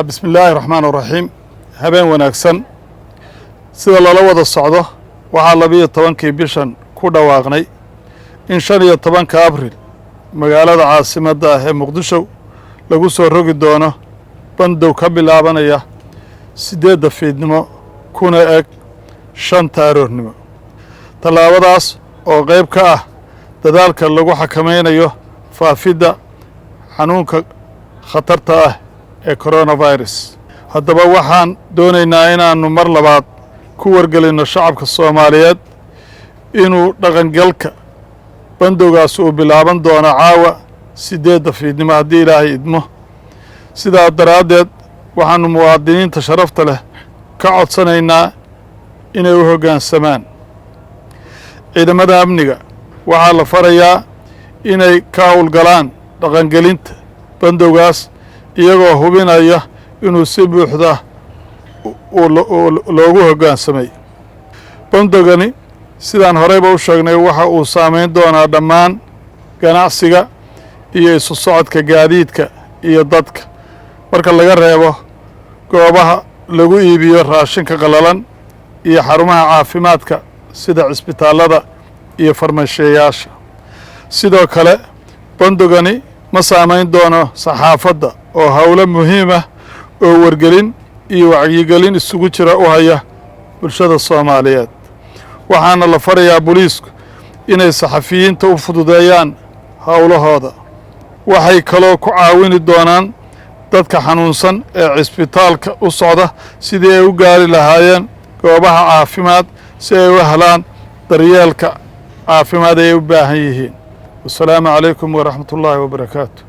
Bismi illaahi raxmaan raxiim. Habeen wanaagsan. Sida loola wada socdo, waxaa 12-kii bishan ku dhawaaqnay in 15-ka Abril magaalada caasimadda ah ee Muqdisho lagu soo rogi doono bandow ka bilaabanaya 8-da fiidnimo kuna eg 5-ta aroornimo. Tallaabadaas oo qayb ka ah dadaalka lagu xakamaynayo faafidda xanuunka khatarta ah ee coronavirus. Haddaba, waxaan doonaynaa inaannu mar labaad ku wargelinno shacabka Soomaaliyeed inuu dhaqangalka bandowgaas uu bilaaban doono caawa 8-da fiidnimo, haddii Ilaahay idmo. Sidaa daraaddeed, waxaannu muwaadiniinta sharafta leh ka codsanaynaa inay u hoggaansamaan. Ciidamada amniga waxaa la farayaa inay ka howlgalaan dhaqangelinta bandowgaas, iyagoo hubinaya inuu si buuxda loogu hoggaansamay. Bandowgani, sidaan horeyba u sheegnay, waxa uu saameyn doonaa dhammaan ganacsiga iyo isu socodka gaadiidka iyo dadka, marka laga reebo goobaha lagu iibiyo raashinka qallalan iyo xarumaha caafimaadka sida cisbitaallada iyo farmashiyayaasha. Sidoo kale, bandowgani ma saameyn doono saxaafadda oo howlo muhiim ah oo wargelin iyo wacyigelin isugu jira u haya bulshada Soomaaliyeed. Waxaana la farayaa booliisku inay saxafiyiinta u fududeeyaan howlahooda. Waxay kaloo ku caawini doonaan dadka xanuunsan ee cisbitaalka u socda sidii ay u gaari lahaayeen goobaha caafimaad si ay u helaan daryeelka caafimaad ay u baahan yihiin. Wasalaamu calaykum waraxmat ullaahi wabarakaatu.